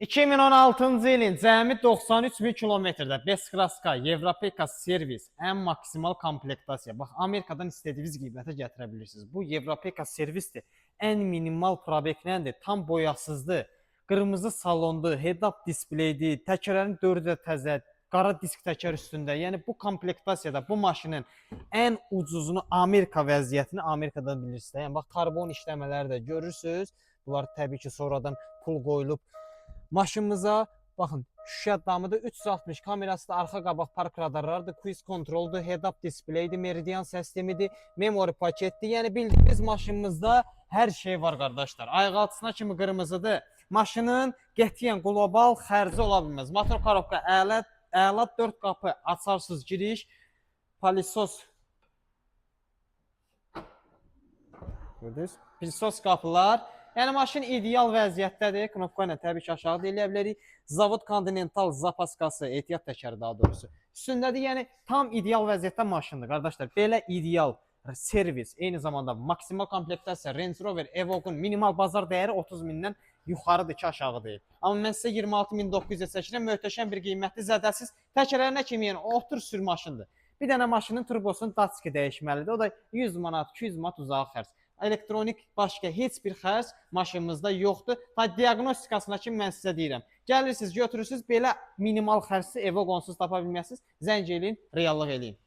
2016-cı ilin cəmi 93 min kilometrdə Beskraska, Evropeka servis, ən maksimal komplektasiya. Bax, Amerikadan istədiyiniz qiymətə gətirə bilirsiniz. Bu Evropeka servisdir. Ən minimal probeqləndir, tam boyasızdır. Qırmızı salondur, head-up displeydir, təkərlərin dördü də təzə, qara disk təkər üstündə. Yəni bu komplektasiyada bu maşının ən ucuzunu Amerika vəziyyətini Amerikadan bilirsiniz də. Yəni bax, karbon işləmələri də görürsüz. Bunlar təbii ki, sonradan pul qoyulub maşınımıza. Baxın, şüşə damıdır, 360 kamerası da, arxa qabaq park radarlarıdır, cruise kontroldur, head-up displeydir, meridian sistemidir, memory paketdir. Yəni bildiyimiz maşınımızda hər şey var, qardaşlar. Ayaqaltısına kimi qırmızıdır. Maşının qətiyyən qlobal xərci ola bilməz. Motor korobka əla, əla, 4 qapı, açarsız giriş, pılesos. Gördünüz? Pılesos qapılar. Yəni maşın ideal vəziyyətdədir. Knopka ilə təbii ki, aşağı da eləyə bilərik. Zavod Continental zapaskası, ehtiyat təkəri daha doğrusu. Üstündədir. Yəni tam ideal vəziyyətdə maşındır, qardaşlar. Belə ideal servis, eyni zamanda maksimal komplektasiya Range Rover Evoque-un minimal bazar dəyəri 30 mindən yuxarıdır ki, aşağı deyil. Amma mən sizə 26.900-ə çəkirəm. Möhtəşəm bir qiymətli, zədəsiz. Təkərlərinə kimi, yəni otur sür maşındır. Bir dənə maşının turbosunun datçiki dəyişməlidir. O da 100 manat, 200 manat uzağı xərc. Elektronik başqa heç bir xərc maşınımızda yoxdur. Ta diaqnostikasına kimi mən sizə deyirəm. Gəlirsiniz, götürürsüz, belə minimal xərcli Evoque onsuz tapa bilməzsiniz. Zəng eləyin, reallıq eləyin.